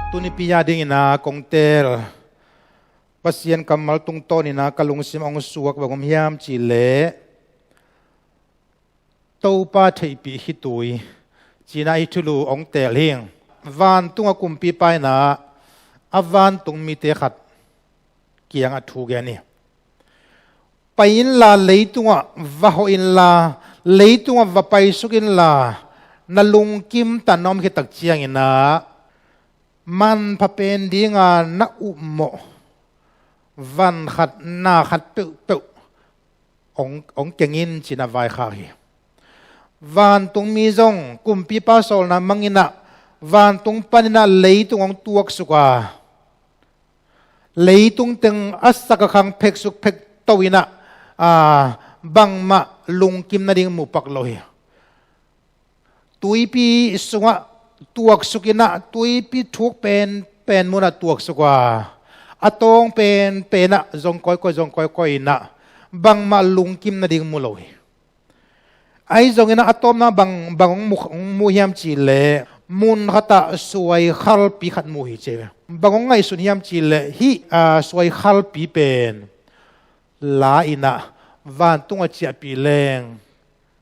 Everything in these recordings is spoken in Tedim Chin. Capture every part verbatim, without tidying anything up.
Tunipi a dingin ah kong teel Pasian kammal tungtawnin ah ka lungsim hong suak bang om hiam cih leh, Topa theihpih khitui ci-in ah hih thulu hong teel hi. Vantung a kumpipa in ah a vantung mite khat kiangah thu gen hi. Pai inla leitungah va hawh inla, leitungah va paisuk inla, na lungkim tah na om khit tak ciangin ah manpha pen dinga na upmawh van khat, na khat peuhpeuh hong, hong keng in ci-in ah vaikhak hi. Vantung mi zong kumpipa sawlna mangin ah vantung panin ah leitung hong tuaksuk a, leitung teng a sak a khang pheksuk phekto in ah, aa, bangmah lungkim nading mu pak lo hi. Tuipi sungah tuaksuk in ah, tuipi thuk penpen munah tuaksuk a, a tawng penpen ah zong kawikawi, zong kawikawi in ah bangmah lungkim nading mu lo hi. Ahi zongin ah a tawpna bang, bang hong mu, hong mu hiam cih leh, mun khatah suai khalpi khat mu hi ci hi. Bang hong ngaihsun hiam cih leh, hih, aa, suai khalpi pen la in ah vantung a ciahpih leng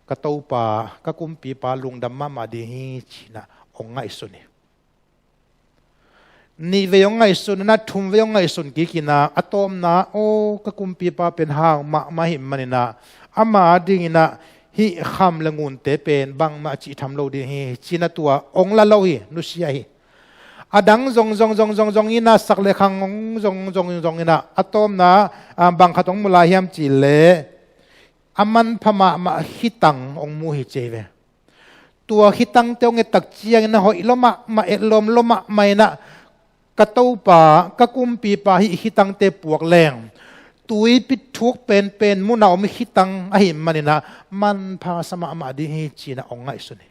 ka Topa, ka kumpipa lungdam mahmah ding hi ci-in ah hong ngaihsun hi. Nih vei hong ngaihsun in ah, thum vei hong ngaihsun kik in ah, a tawpna, aw, ka kumpipa pen hau mahmah ahih manin ah, ama adingin ah hih kham le ngunte pen bangmah cihtham lo ding hi ci-in ah tua hong la lo hi, nusia hi. A dang zong, zong, zong, zong, zong in ah, sak le khang hong zong, zong, zong in ah, a tawpna, ah, bang khat hong mu lai hiam cih leh, a manpha mahmah khitang hong mu hi ci hi ve. Tua khitangte hong et tak ciangin ah hoih lua mahmah, etlawm lua mahmah in ah, ka Topa, ka kumpipa hih khitangte puak leng, tuipi thuk penpen munah om khitang ahih manin ah manpha sa mahmah ding hi ci-in ah hong ngaihsun hi.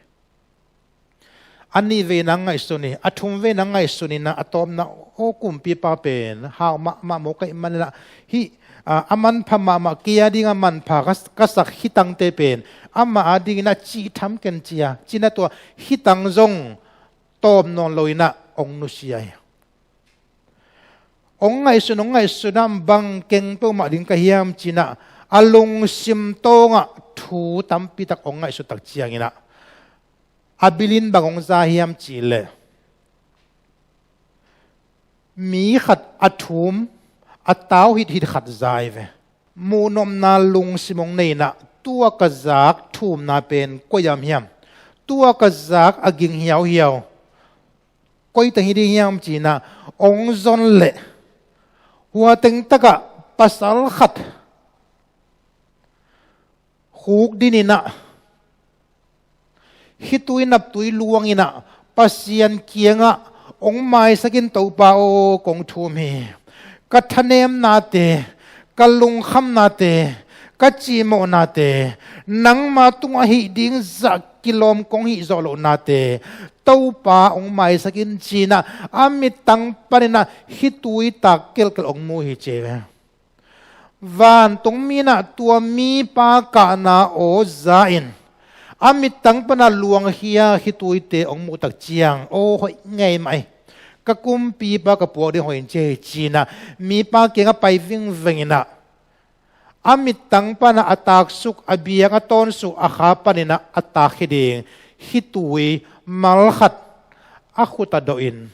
A nih vei in ah ngaihsun hi, a thum vei in ah ngaihsun in ah, a tawpna, aw, kumpipa pen hau mahmah mawk ahih manin ah, hih, aa, a manpha mahmah, kei adingin manpha ka, ka sak khitangte pen ama adingin ah cihtham ken ci-a, ci-in ah tua khitang zong tawm nawn lo in ah hong nusia hi. Hong ngaihsun, hong ngaihsun ah bang keng peuhmah ding ka hiam ci-in ah, a lungsim tawngah thu tampi tak hong ngaihsut tak ciangin ah, a bilin bang hong za hiam cih leh, mi khat a thum, a tau hithit khat za hi ve. Muhnopna lungsim hong nei in ah, tua ka zak thumna pen koi-ah om hiam? Tua ka zak a ging hiauhiau koi teng hi ding hiam ci-in ah hong zon leh, hua teng takah pasal khat khukdin in ah, khitui naptui luang in ah, Pasian kiangah hong maisak in, Topa aw, kong thum hi. Ka thanemnate, ka lungkhamnate, ka cihmawhnate, nangma tungah hih ding zah kilawm kong hih zawh lohnate, Topa hong maisak in ci-in ah, a mittang panin ah khitui tak kelkel hong mu hi ci hi ve. Vantung mi in ah tua mipa kahna aw za-in, a mittang pan ah luangkhia khituite hong muh tak ciang, aw, hoih ngei mah hi, ka kumpipa ka puak ding hoih in ci hi ci-in ah, mipa kiangah pai vingveng in ah, a mittang pan ah a taksuk, a biang a tawnsuk, a kha panin ah a takkhia ding khitui mal khat a khut ah dawhin,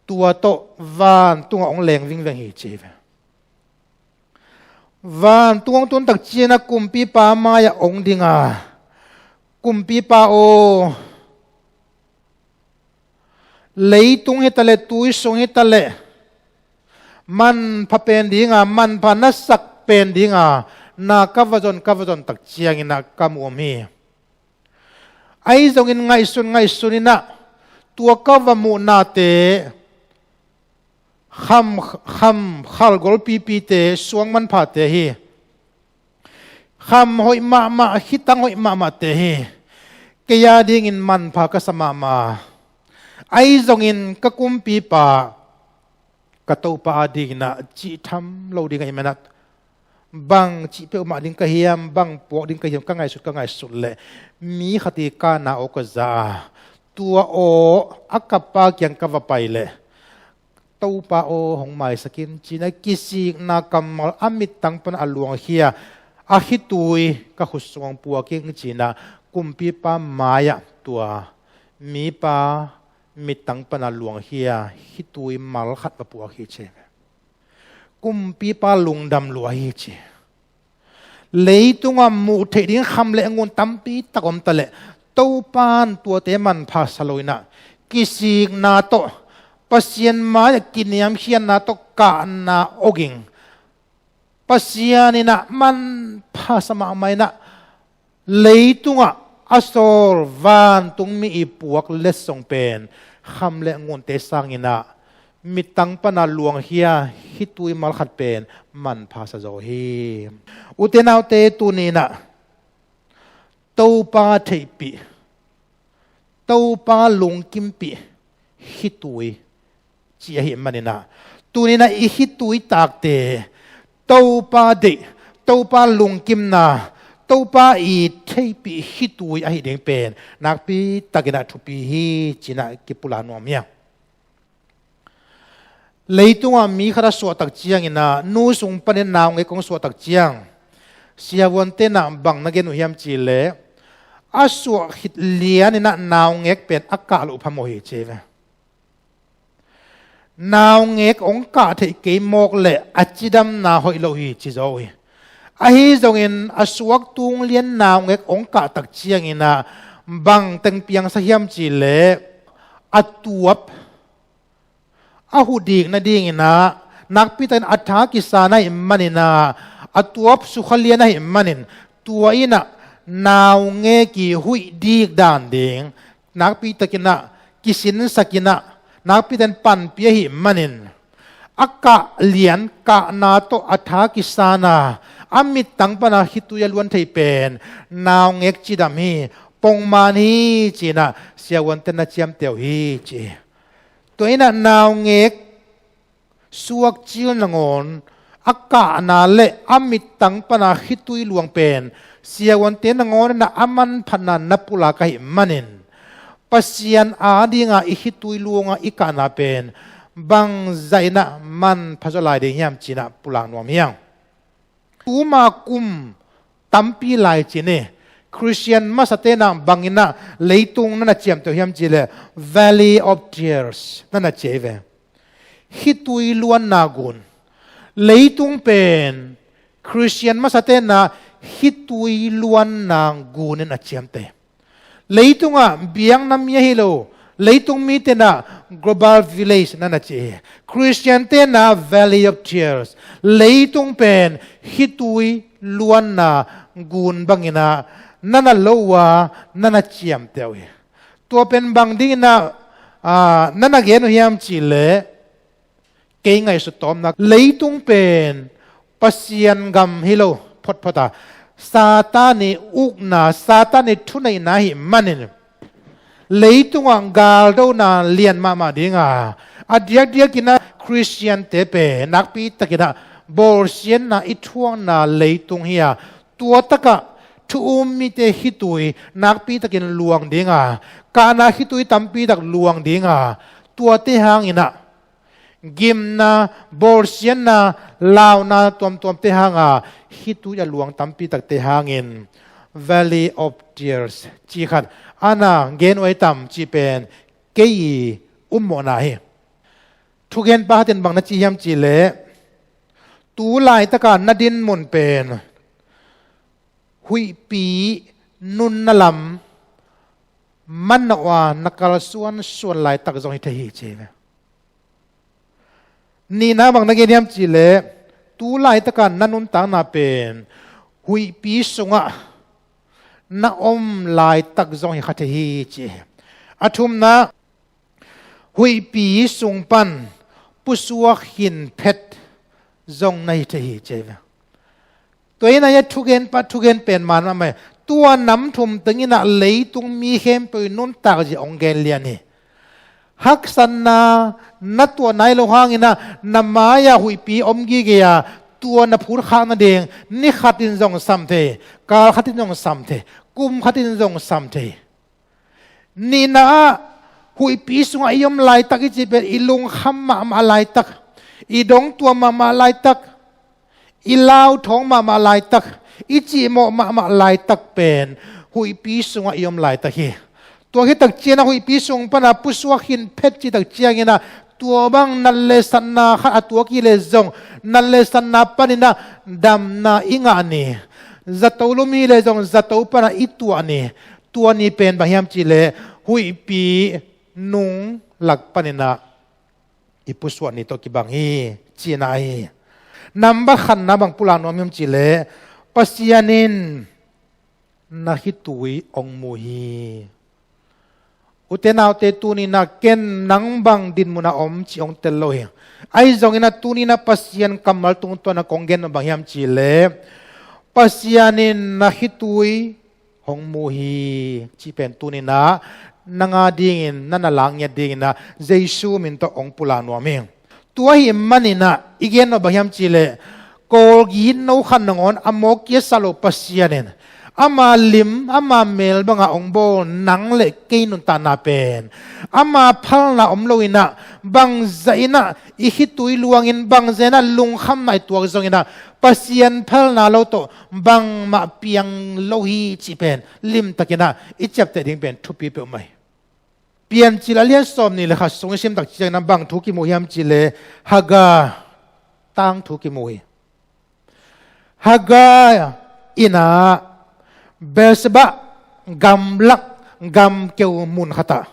tua tawh vantungah hong leng vingveng hi ci hi ve. Vantung hong tun tak ciangin ah kumpipa mai-ah hong ding a, kumpipa aw, leitung hi ta leh, tui sung hi ta leh, manpha pen dinga, manpha na sak pen dinga na ka va zon, ka va zon tak ciangin ah ka mu om hi. Ahi zongin ngaihsun, ngaihsun in ah, tua ka va muhnate kham, kham khal golpipite, suang manphate hi. Kham hoih mahmah, khitang hoih mahmahte hi. Kei adingin manpha ka sa mahmah. Ahi zongin ka kumpipa, ka Topa adingin ah cihtham lo ding ahih manin ah, bang cih peuhmah ding ka hiam, bang puak ding ka hiam, ka ngaihsut, ka ngaihsut leh, mi khat ii kahna aw ka za a, Tua aw a kappa kiang ka va pai leh, Topa aw, hong maisak in, ci-in a kisikna kammal a mittang pan a luangkhia a khitui ka khut sungah puak ing, ci-in a kumpipa mai-ah tua mipa mittang pan a luangkhia khitui mal khat va puak hi, ci. Kumpipa lungdam lua hi, ci. Leitungah muh theih ding kham le ngun tampi tak om ta leh, Topa in tuate manpha sa lo in a, kisikna tawh, Pasian mai-ah kiniamkhiatna tawh kahna awging, Pasian in a manpha sa mahmah in a, leitungah a sawl vantung mi i puak letsong pen kham le ngunte sangin a, mittang pan a luangkhia khitui mal khat pen manpha sa zaw hi. Ute naute, tuni-in a Topa theihpih, Topa lungkimpih khitui ci ahih manin a, tuni-in a i khitui takte Topa deih, Topa lungkimna, Topa i theihpih khitui ahih ding pen nakpi takin a thupi hi, ci-in a kipulak nuam hi hang. Leitungah mi khat a suahtak ciangin a, nu sung panin naungek hong suahtak ciang, siavuante in a bang na gen uh hiam cih leh, a suah khit lianin a naungek pen a kah loh phamawh hi, ci ve. Naungek hong kah theih kei mawk leh a cidamna hoih lo hi, ci zaw uh hi. Ahi zongin a suaktung lian naungek hong kahtak ciangin a, bang teng piangsak hiam cih leh, a tuap a huh dik nadingin a, nakpi takin a tha kisa na hih manin a, a tuap sukha lian ahih manin, tua in a naungek i huih dik dan ding, nakpi takin a kisinsak in a, nakpi takin panpih ahih manin, a kah lian kahna tawh a tha kisa na, a mittang pan a khitui a luan thei pen naungek cidam hi, pongman hi, ci-in a siavuante in a ciamteh uh hi, ci. Tua in a naungek suakcil nangawn a kahna le a mittang pan a khitui luang pen siavuante nangawn in a a manphatna na pulak ahih manin, Pasian ading a i khitui luang a i kahna pen bangzah in a manpha zaw lai ding hiam, ci-in a pulak nuam hi hang. Tuma kum tampi lai ci ni, Khristian masate in a bang in a leitung na na ciamteh uh hiam cih leh, Valley of Tears na na ci hi ve. Khitui luanna gun. Leitung pen Khristian masate in a khitui luanna gun in a ciamteh. Leitungah biakna mi ahi lo, leitung mite in a global village na na ci hi. Khristiante in a Valley of Tears. Leitung pen khitui luanna gun bangin a na na lo uh a, na na ciamteh uh hi. Tua pen bang dingin a, aa, na na gen uh hiam cih leh, kei ngaihsut tawmna, leitung pen Pasian gam hi lo photphot a, Satan i ukna, Satan i thuneihna ahih manin, leitungah galdona lian mahmah ding a, a diakdiakin a Khristiante pen nakpi takin a bawlsiatna i thuakna leitung hi a, tua takah thu-um mite khitui nakpi takin luang ding a, kahna khitui tampi tak luang ding a, tuate hangin a, gimna, bawlsiatna, launa tuamtuamte hang a, khitui a luang tampi takte hangin Valley of Tears cih khat a na gen uh hi tam cih pen kei i ummawhna hi. Thugenpa khat in bang na ci hiam cih leh, tu laitak a na dinmun pen huihpi nunna lam manawh a na kalsuansuan laitak zong hi thei hi, ci hi ve. Nihna bang na gen hiam cih leh, tu laitak a na nuntakna pen huihpi sungah na om laitak zong hi kha thei hi, ci hi. A thumna, huihpi sung pan pusuak khin phet zong na hi thei hi, ci hi ve. Tua hi a, thugenpa thugen pen man mahmah hi. Tua nam thum tengin a leitung mi khempeuh i nuntak zia hong gen lian hi. Haksatna na tuah nai lo hangin a, na mai-ah huihpi om gige a, tua na phutkhak nading ni khat in zong sam thei, kal khat in zong sam thei, kum khat in zong sam thei. Nihna ah, Huihpi sungah i om laitak i cih pen i lungkham mahmah laitak, i dongtuam mahmah laitak, i lauthawng mahmah laitak, i cihmawh mahmah laitak pen huihpi sungah i om laitak hi. Tua khit tak ciangin ah huihpi sung pana pusuak khin phet cih tak ciangin ah tua bang nat le satna khat a tuak hi leh zong nat le satna panin ah damna i ngah ni. Zato lum hi leh zong zato pana i tuah ni. Tua ni pen bang hiam cih leh huihpi nung lak panin ah i pusuah ni tawh kibang hi, cihna ahi. Nambat khatna bang pulak nuam hiam cih leh Pasian in na khitui hong mu hi. Ute naute, tuni-in ah ken nang bang dinmun ah om cih hong tel lo hi. Ahi zongin ah tuni-in ah Pasian kammal tungtawn ah kong gen nop bang hiam cih leh Pasian in na khitui hong mu hi cih pen tuni-in ah nang a dingin, na na lak ngiat dingin ah Jesu min tawh hong pulak nuam hi. Tua ahih manin ah i gen nop bang hiam cih leh Kawlgitno khat nangawn a mawk kiatsak lo Pasian in ama lim, ama mel bangah hong bawl nang le kei nuntakna pen ama phalna om loin ah bangzah in ah i khitui luangin, bangzah in ah lungkhamna i tuak zongin ah Pasian phalna lo tawh bangmah piang lo hi cih pen limtakin ah i ciapteh ding pen thupi peuhmah hi. Piancil a lian sawmnih le khat sung i sim tak ciangin ah bang thu kimu hiam cih leh Hagar tangthu kimu hi. Hagar in ah Beersheba gamlak gamkeu mun khat ah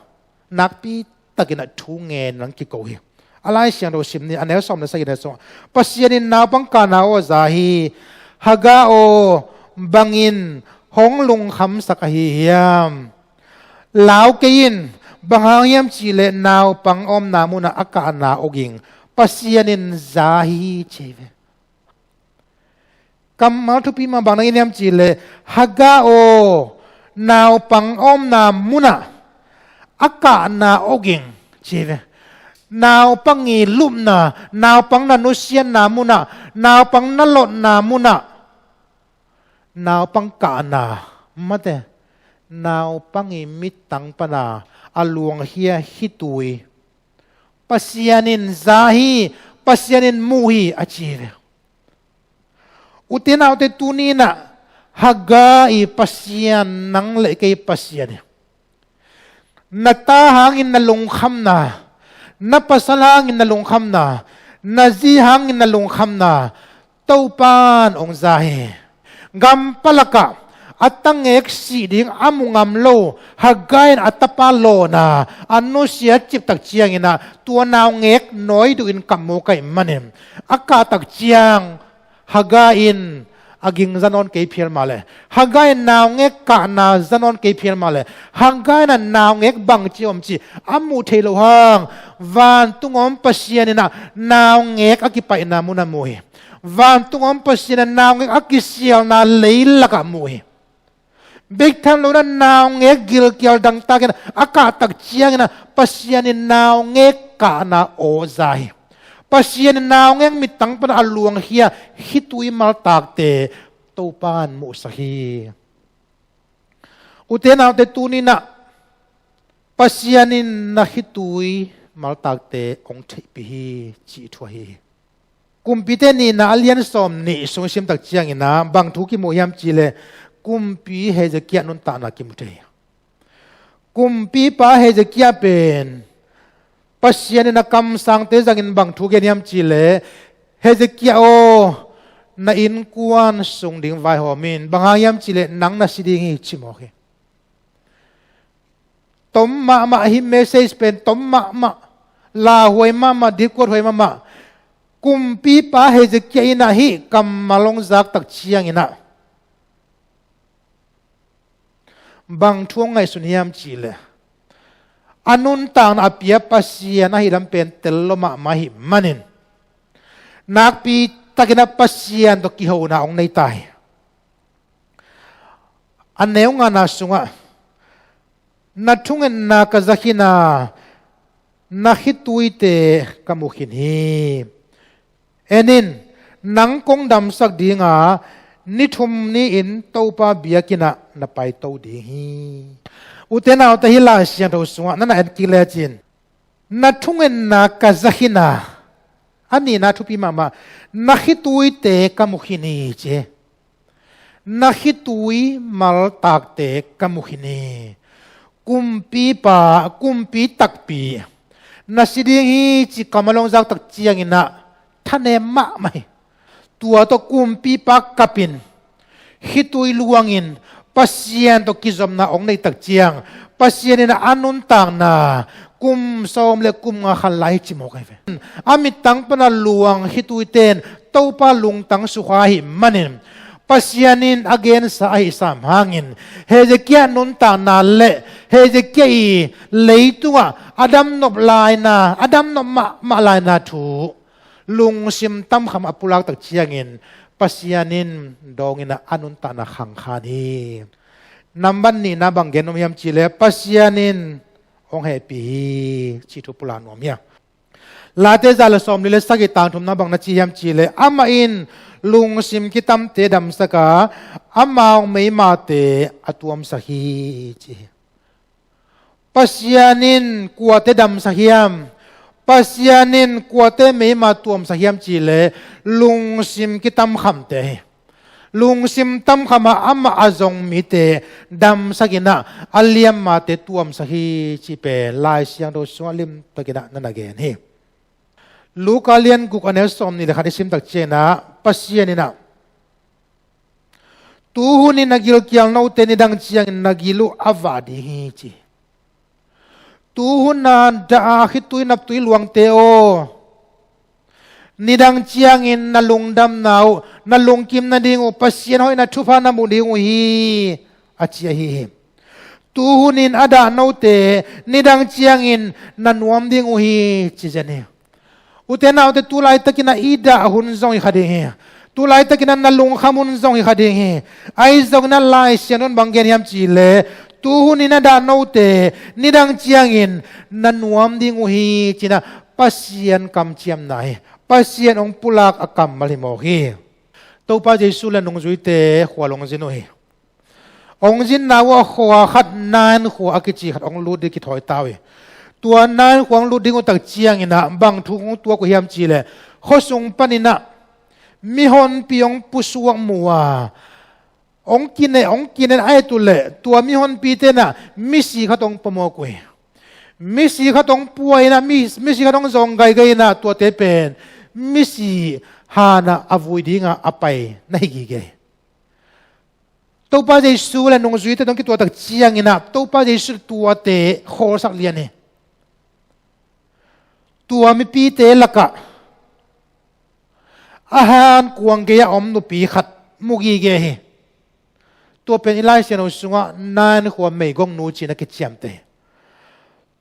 nakpi takin ah thu ngen nang kiko hi. A Lai Siangtho sim ni, a neu sawm le sagih, a neu sawm. Pasian in naupang kahna aw za hi. Hagar aw, bangin hong lungkhamsak ahi hiam? Lau kei in, bang hang hiam cih leh naupang a omna munah a kahna awging Pasian in za hi, ci hi ve. Kammal thupi mah bang na gen hiam cih leh Hagar aw, naupang a omna munah a kahna awging, ci hi ve. Naupang i lupna, naupang na nusiatna munah, naupang na lotna munah naupang kahna, mate, naupang i mittang pana a luangkhia khitui Pasian in za hi, Pasian in mu hi, a ci hi ve. Ute naute, tuni-in ah Hagar i Pasian nang le kei Pasian hi. Na ta hangin na lungkhamna, na pasal hangin na lungkhamna, na zi hangin na lungkhamna Topa'n hong za hi. Gampalakah a tangek sih ding a mu ngam lo Hagar in a tapa lawhna a nusia ciptak ciangin ah tua naungek nawi duhin kap mawk ahih manin a kahtak ciang Hagar in a ging za nawn kei phial mah leh, Hagar in naungek kahna za nawn kei phial mah leh, Hagar in a naungek bangci om cih a muh theih loh hang vantung a om Pasian in ah naungek a kipaihna munah mu hi. Vantung a om Pasian in ah naungek a kisialna leilakah mu hi. Bek tham lo in ah naungek gilkial dangtakin a kahtak ciangin ah Pasian in naungek kahna aw za hi. Pasian in naungek mittang pana a luangkhia khitui maltakte Topa'n muhsak hi. Ute naute, tuni-in ah Pasian in na khitui maltakte hong theihpih hi, cih thu ahi hi. Kumpite nihna a lian sawmnih sung i simtak ciangin ah bang thu kimu hiam cih leh kumpi Hezekiah nuntakna kimu thei hi. Kumpipa Hezekiah pen Pasian in a kamsangte zangin bang thu gen hiam cih leh, Hezekiah aw, na innkuan sung ding vaihawm in, bang hang hiam cih leh nang na si ding hi, ci mawk hi. Tom mahmah, hih message pen tom mahmah, lauhuai mahmah, dipkuat huai mahmah. Kumpipa Hezekiah in ah hih kammal hong zaktak ciangin ah bang thu hong ngaihsun hiam cih leh, a nuntakna a pia Pasian ahih lam pen tel lua mahmah ahih manin nakpi takin ah Pasian tawh kihona hong nei ta hi. A neu ngana sungah, na thungetna ka za khin a, na khituite ka mu khin hi. En in, nang kong damsak ding a, ni thum ni-in Topa biakinn ah na paito ding hi. Ute naute, hih Lai Siangtho sungah na na en kik lecin, na thungetna ka za khin a, a nihna thupi mahmah, na khituite ka mu khin hi ci. Na khitui maltakte ka mu khin hi. Kumpipa, kumpi takpi, na si ding hi ci kammal hong zak tak ciangin ah thanem mahmah hi. Tua tawh kumpipa kapin, khitui luangin, Pasian tawh kizopna hong nei tak ciang, Pasian in a nuntakna kum sawm le kum nga khan lai hi ci mawk ahi ve. A mittang pana luang khituite in Topa lungtang sukha ahih manin, Pasian in a gensa ahi sam hangin, Hezekiah nuntakna le Hezekiah i leitungah a damnop laina, a damnop mahmah laina thu lungsim tamkham a pulak tak ciangin, Pasian in dawngin a nuntakna khangkhan hi. Nambat nihna bang gen nuam hiam cihleh, Pasian in hong hehpih hi cih thu pulak nuam hi a. Late za le sawmli le sagih, tang thumna bang na ci hiam cihleh, amah in lungsim kitamte damsak a, amau meimate a tuamsak hi ci hi. Pasian in kuate damsak hiam? Pasian in kuate meima tuamsak hiam cihleh, lungsim kitamkhamte hi. Lungsim tamkham a amah a zong mite damsak in ah, a liammate tuamsak hi cih pen Lai Siangtho sungah limtakin ah na na gen hi. Luka lian guk, a neu sawmnih le khat i sim tak ciangin ah, Pasian in ah, tu hun in na gilkial note nidang ciangin na gil uh a vah ding hi ci. Tu hun a dah a khitui naptui luangte aw, nidang ciangin na lungdamna uh, na lungkim nading uh, Pasian hoihna thupha na mu ding uh hi, a ci ahi hi. Tu hun in a dah note nidang ciangin na nuam ding uh hi, ci zen hi. Ute naute, tu laitakin ah i dah hun zong hi kha ding hi. Tu laitakin ah na lungkham hun zong hi kha ding hi. Ahi zongin ah Lai Siangtho in bang gen hiam cihleh, tu hun in a dah note nidang ciangin na nuam ding uh hi, ci-in ah Pasian kamciamna hi. Pasian hong pulak a kammal hi mawk hi. Topa Jesu le nungzuite khual hong zin uh hi. Hong zinna uh a khua khat Nain khua a kici khat hong lut ding kithawi ta uh hi. Tua Nain khua hong lut ding uh tak ciangin ah bang thu hong tuak uh hiam cihleh, khuasung panin ah mihonpi hong pusuak mu a, hong kine, hong kine a et uh leh, tua mihonpite in ah misi khat hong pua mawk uh hi. Misi khat hong pua in ah, mi, misi khat hong zawng gaigai in ah, tuate pen misi han ah a vui ding a a pai na hi gige hi. Topa Jesu le nungzuite tawh hong kituah tak ciangin ah, Topa Jesu tuate khawlsak lian hi. Tua mipite lakah a han kuang gei a om nupi khat mu gige hi. Tua pen i Lai Siangtho sungah Nain khua meigongnu ci-in a kiciamteh hi.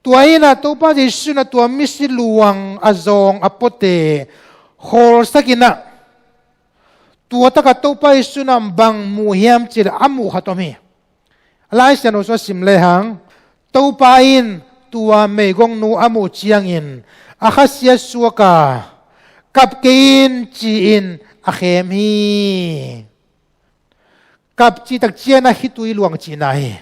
Tua in ah Topa Jesu in ah tua misi luang a zawng a puate khawlsak in ah, tua tak ah Topa Jesu in ah bang mu hiam cihleh, a muh khat om hi. A Lai Siangtho sungah sim lehang, Topa in tua meigongnu a muh ciangin a khasia suak a, kap kei in, ci-in a khem hi. Kap cih tak ciangin ah khitui luang cihna hi.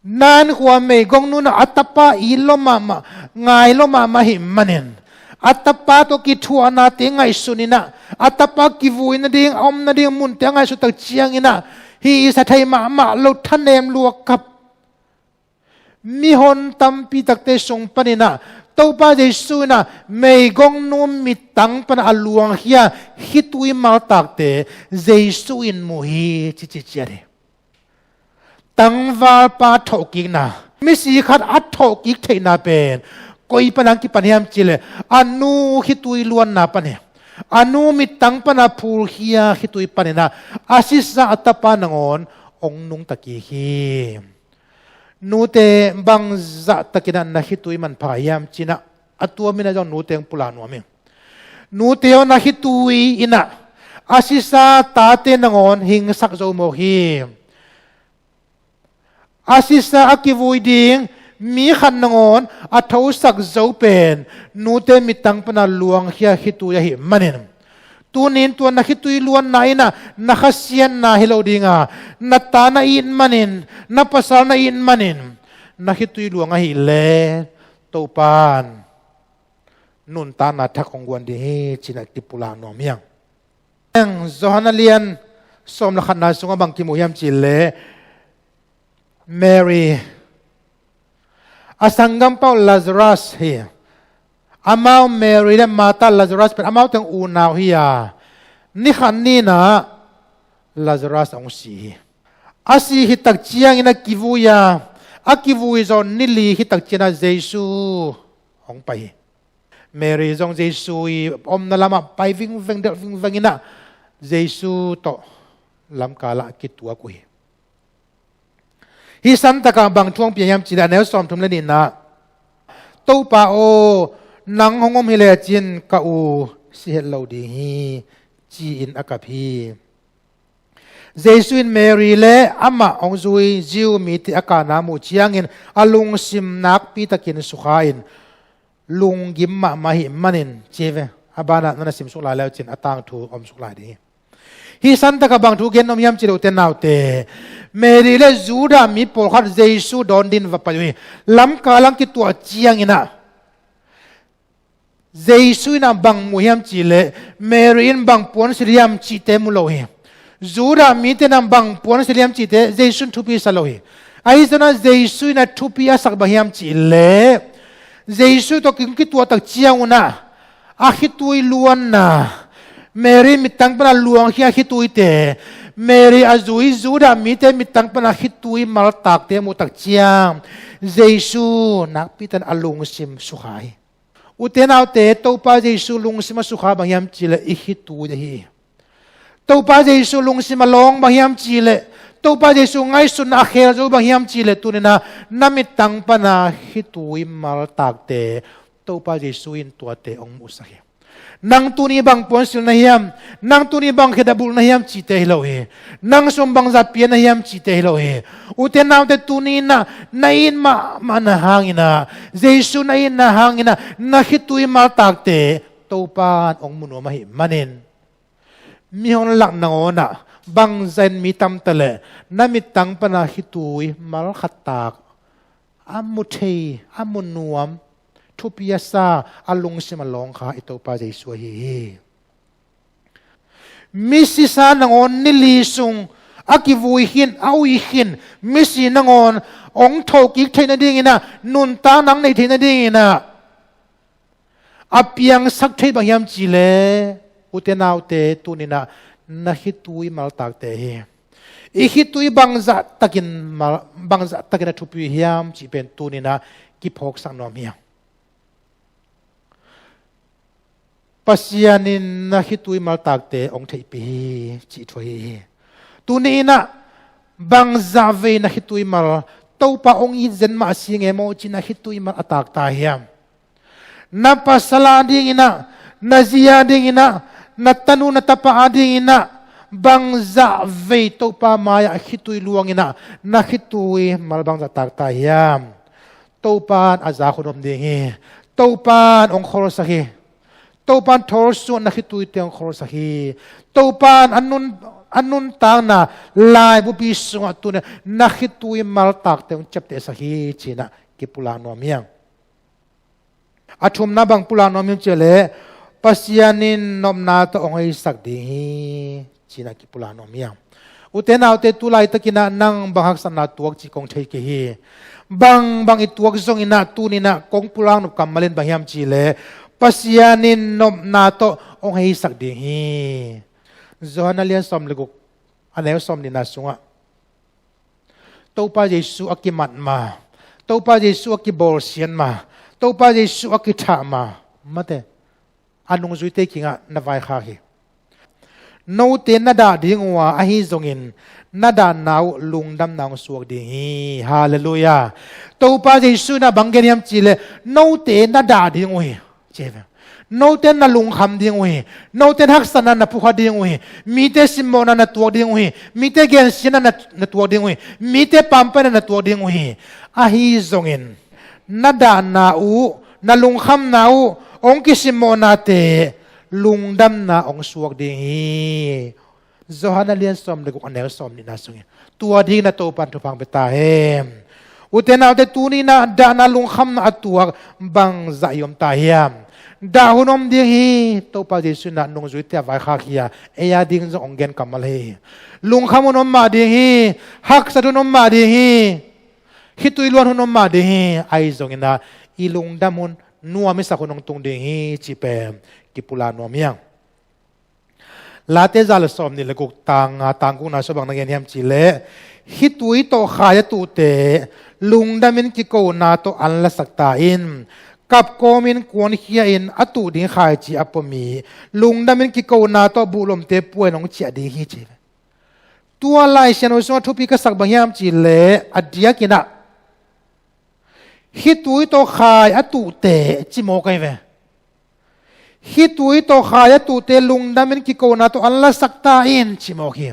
Nain khua meigongnu in ah a tapa it lua mahmah, ngai lua mahmah ahih manin, a tapa tawh kithuahnate ngaihsun in ah, a tapa kivui nading, a om nading munte a ngaihsut tak ciangin ah, hih i sa thei mahmah lo, thanem lua kap. Mihon tampi takte sung panin ah Topa Jesu in ah meigongnu mittang pan a luangkhia khitui maltakte Jesu in mu hi, ci ci ciat hi. Tangvalpa thawhkikna, misi khat a thawhkik theihna pen koi pan hong kipan hiam cihleh, a nu khitui luanna pan hi. A nu mittang pan a phulkhia khitui panin ah a sisa a tapa nangawn hong nungta kik hi. Nute, bangzah takin ah na khitui manpha hiam ci-in ah, a tuam in ah zong nute hong pulak nuam ing. Nute aw, na khitui in ah a sisa tate nangawn hingsak zo mawk hi. A sisa a kivui ding mi khat nangawn a thosak zo pen nute mittang pan a luangkhia khitui ahih manin, Tunin tua na khitui luanna in ah na khasiatna hi lo ding a, na ta na it manin, na pasal na it manin, na khitui luang ahih leh Topan nuntakna thak hong guan ding hi, ci-in ah kipulak nuam hi hang. Johan a lian sawm le khatna sungah bang kimu hiam cih leh Mary, a sanggam pau Lazarus hi. Amau Mary le Martha, Lazarus pen amau teng unau hi a, ni khat ni-in ah Lazarus hong si hi. A si khit tak ciangin a kivui a, a kivui zawh ni li khit tak ciangin ah Jesu hong pai hi. Mary zong Jesu i omna lamah pai vingveng, delh vingveng in ah Jesu tawh lamkal ah kituak uh hi. Hih santak ah bang thu hong pia hiam cih leh a neu sawmthum le nihna ah, "Topa aw, nang hong om hi lecin ka u si het lo ding hi," ci-in a kap hi. Jesu in Mary le amah hong zui Jew mite a kahna a muh ciangin a lungsim nakpi takin sukha-in, lunggim mahmah ahih manin, ci hi ve. A banah na na simsuk lai le uh cin a tangthu omsuk lai ding hi. Hih santak ah bang thu gen nuam hiam cih leh, ute naute, Mary le Judah mi pawlkhat Jesu dawn dingin va pai uh hi. Lamkal ah kituak ciangin ah Jesu in ah bang mu hiam cih leh, Mary in bang puansilh hiam cihte mu lo hi. Judah mite in ah bang puansilh hiam cihte Jesu in thupi sa lo hi. Ahi zongin ah Jesu in ah thupi a sak bang hiam cih leh, Jesu tawh kituak tak ciangun ah a khitui luanna, Mary mittang pan a luangkhia a khituite, Mary a zui Judah mite mittang pan a khitui maltakte a muh tak ciang Jesu nakpi takin a lungsim sukha hi. Ute naute, Topa Jesu lungsim a sukha bang hiam cih leh i khitui ahi hi. Topa Jesu lungsim a lawng bang hiam cih leh, Topa Jesu ngaihsutna a khel zo bang hiam cih leh, tuni-in ah na mittang pan a khitui maltakte Topa Jesu in tuate hong muhsak hi. Nang tuni bang puansilh na hiam, nang tuni bang khedap bulh na hiam cihte hi lo hi. Nang sum bangzah pia na hiam cihte hi lo hi. Ute naute, tuni-in ah na it mahmahna hangin ah, Jesu na itna hangin ah na khitui maltakte Topa in hong mu nuam ahih manin, mihon lak nangawn ah bangzah in mi tam ta leh, na mittang pan a khitui mal khat tak a mu thei, a mu nuam, thupi a sa, a lungsim a lawng kha i Topa Jesu ahi hi. Misisa nangawn ni li sung a kivui khin, a ui khin misi nangawn hong thokik theih nadingin ah, nuntakna hong neih theih nadingin ah a piangsak thei bang hiam cih leh, ute naute, tuni-in ah na khitui maltakte hi. I khitui bangzah takin mal, bangzah takin a thupi hiam cih pen tuni-in ah kiphawksak nuam hi hang. Pasian in na khitui maltakte hong theihpih hi, cih thu ahi hi. Tuni-in ah bangzah vei na khitui mal, Topa hong it zen mah si nge maw, ci-in na khitui mal a takta hiam? Na pasal a dingin ah, na zi a dingin ah, na tanu na tapa a dingin ah, bangzah vei Topa mai-ah khitui luangin ah na khitui mal bangzah takta hiam? Topa in a zak hun om ding hi. Topa in hong kholsak hi. Topa in thawlsung na khituite hong kholsak hi. Topa in a nun, a nuntakna laibupi sungah tuni-in na khitui maltakte hong ciaptehsak hi, ci-in ah kipulak nuam hi hang. A thumna bang pulak nuam hiam cih leh, Pasian in nopna tawh hong heisak ding hi, ci-in ah kipulak nuam hi hang. Ute naute, tu laitakin ah nang bang haksatna tuak cih kong thei kei hi. Bang bang i tuak zongin ah tuni-in ah kong pulak nop kammal in bang hiam cih leh, Pasian in nopna tawh hong heisak ding hi. Johan a lian sawm le guk, a neu sawm nihna sungah, Topa Jesu a kimat ma, Topa Jesu a kibawlsiat ma, Topa Jesu a kithah ma, mate, a nungzuite kiangah na vaikhak hi. Note na dah ding uh a, ahi zongin na dahna uh lungdamna hong suak ding hi. Halleluiah. Topa Jesu in ah bang gen hiam cih leh, note na dah ding uh hi, ci hi ve. Note na lungkham ding uh hi. Note haksatna na phukha ding uh hi. Mite simmawhna na tuak ding uh hi. Mite gensiatna na, na tuak ding uh hi. Mite pampaihna na tuak ding uh hi. Ahi zongin na dahna uh, na lungkhamna uh, hong kisimmawhnate lungdamna hong suak ding hi. Johan a lian sawm le guk a neu sawm nihna sungin tua ding na Topan thupha pia ta hen. Ute naute, tuni na dahna lungkhamna a tuak bangzah i om ta hiam? Dah hun om ding hi. Topa Jesu in ah nungzuite a vaikhak hi a, ei a ding zong hong gen kammal hi. Lungkham hun om mah ding hi. Haksat hun om mah ding hi. Khitui luan hun om mah ding hi. Ahi zongin ah i lungdam hun, nuam i sak hun hong tung ding hi cih pen kipulak nuam hi hang. Late za le sawm nih le guk, tang nga, tang gukna sua bang na gen hiam cih leh, khitui tawh khai a tuhte lungdamin kikona tawh an lasak ta in. Kap kawmin kuankhia in a tuh ding khaici a pom hi. Lungdamin kikona tawh buhlomte pua in hong ciah ding hi ci. Tua Lai Siangtho sungah thupi ka sak bang hiam cih leh, a diakin ah khitui tawh khai a tuhte ci mawk ahi ve. Khitui tawh khai a tuhte lungdamin kikona tawh an lasak ta in ci mawk hi.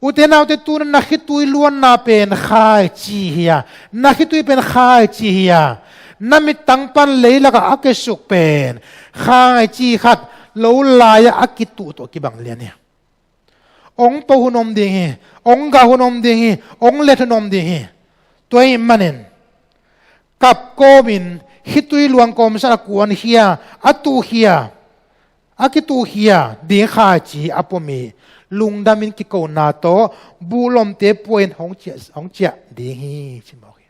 Ute naute, tuni na khitui luanna pen khaici hi a, na khitui pen khaici hi a, na mittang pan leilakah a kesuk pen khaici khat lo lai-ah a kituh tawh kibang lian hi. Hong po hun om ding hi. Hong gah hun om ding hi. Hong let hun om ding hi. Tua ahih manin kap kawmin khitui luang kawmsat a kuankhia, a tuhkhia, a kituhkhia ding khaici a pom hi. Lungdamin kikona tawh buhlomte pua in hong ciah, hong ciah ding hi ci mawk hi.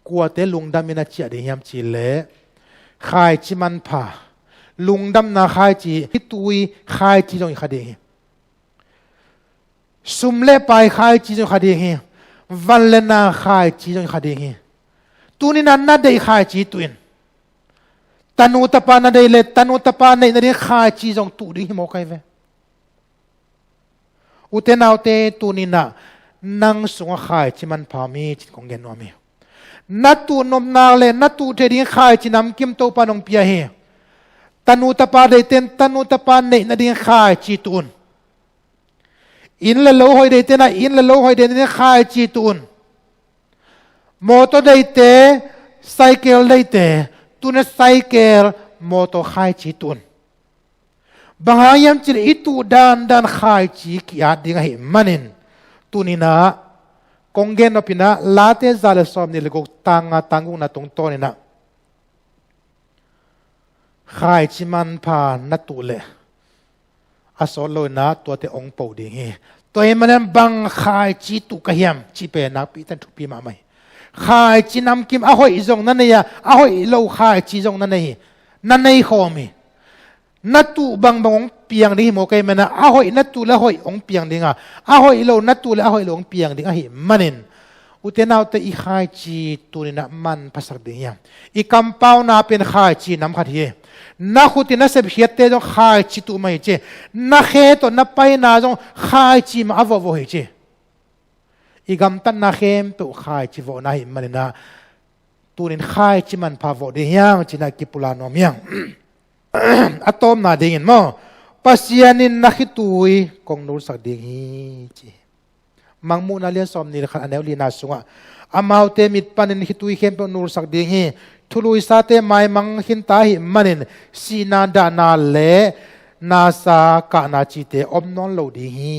Kuate lungdamin a ciah ding hiam cih leh, khaici manpha, lungdamna khaici, khitui khaici zong hi kha ding hi. Sum le pai khaici zong hi kha ding hi. Van le na khaici zong hi kha ding hi. Tuni na na deih khaici tuh in. Tanu tapa na deih le tanu tapa neih nading khaici zong tuh ding hi mawk ahi ve. Ute naute, tuni na nang sungah khaici manpha om hi ci-in kong gen nuam hi. Na tuh nopna le na tuh theih ding khaici namkim Topa in hong pia hi. Tanu tapa deihte in tanu tapa neih nading khaici tuh un. Inn le lo hoih deihte in ah inn le lo hoih deih nading khaici tuh un. Mawtaw deihte, cycle deihte, tuni na cycle, mawtaw khaici tuh un. Bang hang hiam cih leh i tuh dandan khaici ki-at ding ahih manin, tuni na kong gen nop in ah Late za le sawm nih le guk, tang nga, tang gukna tungtawn in ah khaici manpha na tuh leh a sawt lo in ah tuate hong po ding hi. Tua ahih manin bang khaici tuh ka hiam cih pen nakpi takin thupi mahmah hi. Khaici namkim a hoih zong na nei a, a hoih lo khaici zong na nei hi. Na nei khawm hi. Na tuh bangbang hong piang ding hi mawk ahi manin ah, a hoih na tuh le a hoih hong piang ding a, a hoih lo na tuh le a hoih lo hong piang ding ahih manin, ute naute, i khaici tuni na manphasak ding hi hang. I kampauna pen khaici nam khat hi. Na khut in na sepkhiatte zong khaici tuh mah hi ci. Na khe tawh na paina zong khaici mah a vawhvawh hi ci. I gamtatna khempeuh khaici vawhna ahih manin ah, tuni in khaici manpha vawh ding hi hang ci-in ah kipulak nuam hi hang. A tawpna dingin maw, Pasian in na khitui kong nulsak ding hi ci. Mangmuhna lian sawm nih le khat a neu lina sungah, amaute mit panin khitui khempeuh nulsak ding hi. Thuluisate maimang khinta ahih manin sihna, dahna le nasa, kahna cihte om nawn lo ding hi.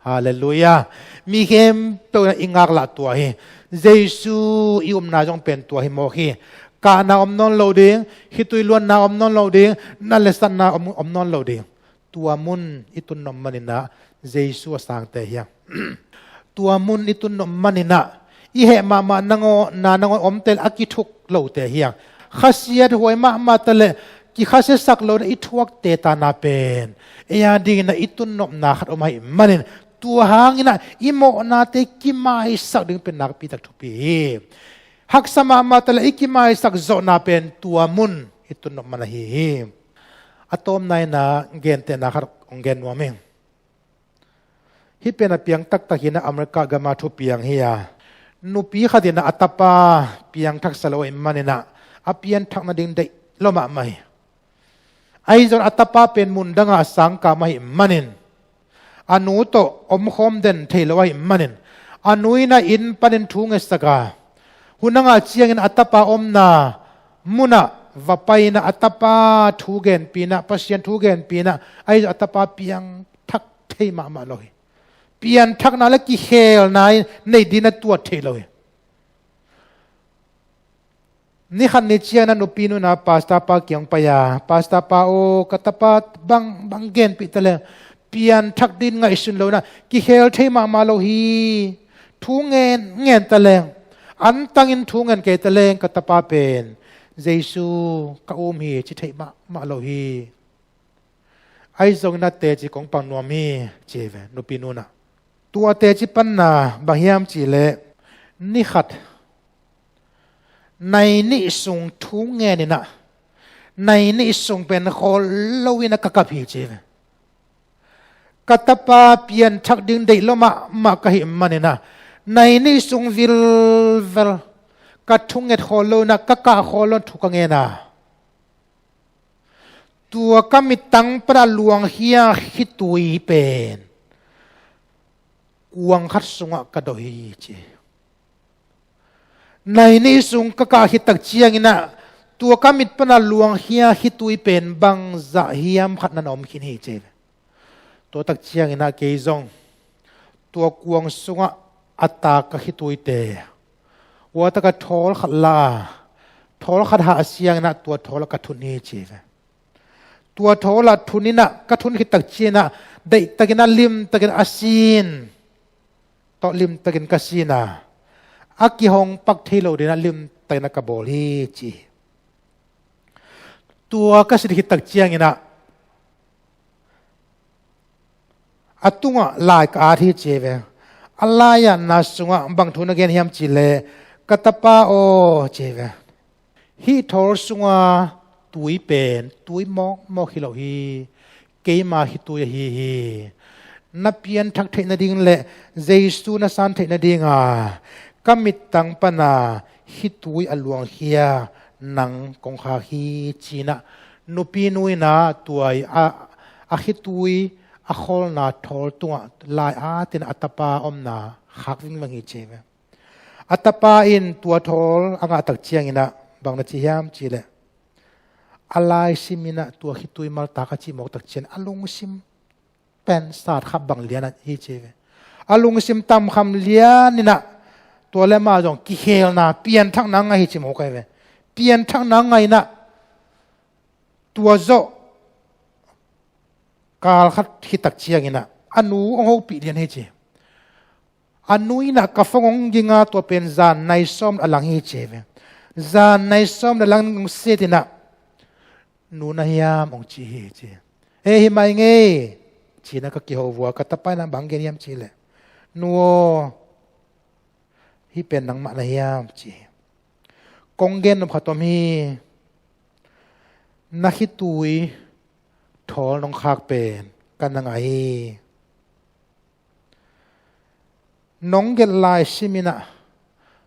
Halleluiah. Mi khempeuh in i ngaklah tua hi. Jesu i upna zong pen tua hi mawk hi. Kahna om nawn lo ding, khitui luanna om nawn lo ding, na le satna om, om nawn lo ding. Tua mun i tun nop manin ah Jesu a sangte hi hang. Tua mun i tun nop manin ah i heh mahmah nangawnna nangawn omte le a kithuk lote hi hang. Khasiathuai mahmah ta le kikhasiasak lo in ah i thuakte tana pen ei a dingin ah i tun nopna khat om ahih manin, tua hangin ah i mawhnate kimaisak ding pen nakpi tak thupi hi. Haksa mahmah ta le i kimaisak zawhna pen tua mun i tun nop man ahi hi. A tawpna in ah gentehna khat hong gen nuam ing. Hih pen a piang taktak hi in ah America gam a thupiang hi a, nupi khat in ah a tapa piangthaksa lo ahih manin ah a pianthak nading deih lua mahmah hi. Ahi zongin a tapa pen mundang ah a sangkam ahih manin a nu tawh omkhawm den thei lo ahih manin a nu in ah inn panin thu ngetsak a, hun a ngah ciangin a tapa omna munah va pai-in ah a tapa thu genpih-in ah, Pasian thu genpih-in ah, ahi zong a tapa piangthak thei mahmah lo hi. Pianthakna le kikhelna in nei dingin a tuat thei lo hi. Ni khat ni ciangin ah nupi nu in ah pastor pa kiang pai-a, "Pastor pa aw, ka tapa bang, bang genpih taleng, pianthak dingin ngaihsun lo-in ah kikhel thei mahmah lo hi. Thu ngen, ngen taleng, antangin thu ngen kei taleng, ka tapa pen Jesu ka um hi ci thei mahmah lo hi. Ahi zongin ah teci kong pang nuam hi," ci hi ve nupi nu in ah. Tua teci panna bang hiam cih leh, "Ni khat nai nih sung thu ngen-in ah, nai nih sung pen khawl lo-in ah ka kap hi," ci hi ve. "Ka tapa pianthak ding deih lo mahmah ka hih manin ah, nai nih sung vilvel ka thunget khawl lo-in ah, ka kah khawl lo-in thu ka ngen a, tua ka mittang pan a luangkhia khitui pen kuang khat sungah ka doh hi," ci. "Nai nih sung ka kah khit tak ciangin ah, tua ka mit pan a luangkhia khitui pen bangzah hiam khat na om khin hi," ci. Tua tak ciangin ah kei zong tua kuang sungah a tak ka khituite, ua tak a thawl khat la a, thawl khat hah ciangin ah tua thawl ah ka thun hi, ci ve. Tua thawl ah thun-in ah, ka thun khit tak ciangin ah, deihtakin ah, limtakin a sin tawh limtakin ka sin a, a kihong pak thei lo dingin ah limtakin ah ka bawl hi, ci. Tua ka sin khit tak ciangin ah, a tungah lai ka at hi, ci ve. A lai-atna sungah bang thu na gen hiam cih leh, "Ka tapa aw," ci ve, "hih thawl sunga tui pen tui mawkmawk hi lo hi. Keima khitui ahi hi. Na pianthak theih nading le Jesu na san theih nadinga ka mittang pana khitui a luangkhia nang kong khak hi," ci-in ah nupi nu in ah tua a, a khitui a kholna thawl tungah lai atin a tapa omna khak vingvang hi, ci ve. A tapa in tua thawl a ngah tak ciangin ah bang na ci hiam cih leh, a lai simin ah tua khitui maltak a cih mawk tak ciangin a lungsim pen sat khap bang lian ah hi, ci ve. A lungsim tam kham lian in ah tua le amah zong kikhelna, pianthakna ngah hi, ci mawk ahi ve. Pianthakna ngah in ah tua zawh kal khat khit tak ciangin ah a nu hong hopih lian hi, ci. A nu in ah, "Ka phone hong ging a, tua pen zan nai sawm a lang hi," ci ve. Zan nai sawm a lang hong sit in ah, "Nu na hiam?" hong ci hi, ci. "E, hi mai ngei," ci-in ah ka kiho vua, ka tapa in ah bang gen hiam cih leh, "Nu aw, hih pen nangmah na hiam?" ci hi. "Kong gen nop khat om hi. Na khitui thawl nong khak pen ka na ngah hi. Nong gelh lai simin ah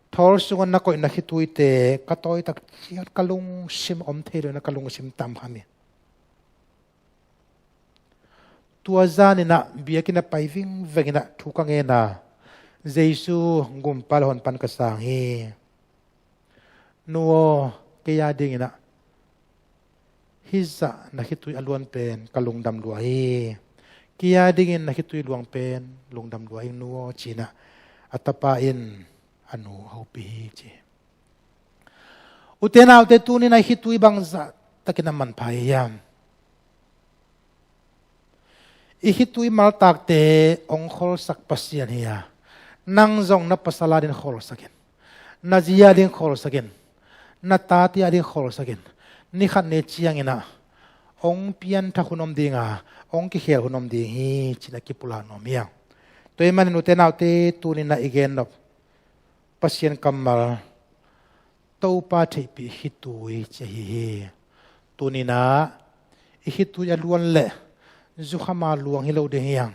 thawl sungah na koih na khituite ka tawi tak ciang ka lungsim om thei lo-in ah ka lungsim tam kham hi. Tua zanin ah biakinn ah pai vingveng in ah thu ka ngen a, Jesu gumpa le honpa-in ka sang hi. Nu aw, kei a dingin ah hih zah na khitui a luan pen ka lungdam lua hi. Kei a dingin na khitui luang pen lungdam lua ing, nu aw," ci-in ah a tapa in a nu a hopih hi, ci. Ute naute, tuni-in ah i khitui bangzah takin a manpha i hiam? I khitui maltakte hong kholsak Pasian hi a, nang zong na pasal a ding kholsak in, na zi a ding kholsak in, na tate a ding kholsak in. Ni khat ni ciangin ah hong pianthak hun om ding a, hong kikhel hun om ding hi, ci-in ah kipulak nuam hi hang. Tua ahih manin ute naute, tuni-in ah i gen nop Pasian kammal, Topa theihpih khitui, ci ahi hi. Tuni-in ah i khitui a luan leh zukham a luang hi lo ding hi hang.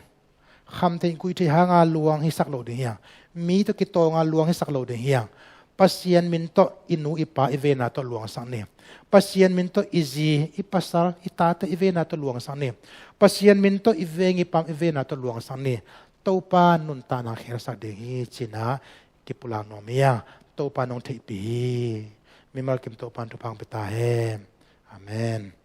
Khamtheih guihtheih hang a luang hisak lo ding hi hang. Mi tawh kitawng a luang hisak lo ding hi hang. Pasian min tawh i nu i pa i vena tawh luangsak ni. Pasian min tawh i zi, i pasal, i tate i vena tawh luangsak ni. Pasian min tawh i veng i pam i vena tawh luangsak ni. Topa nuntakna khelsak ding hi, ci-in ah kipulak nuam hi hang. Topa in hong theihpih hi. Mimal kim Topa'n thupha hong pia ta hen. Amen.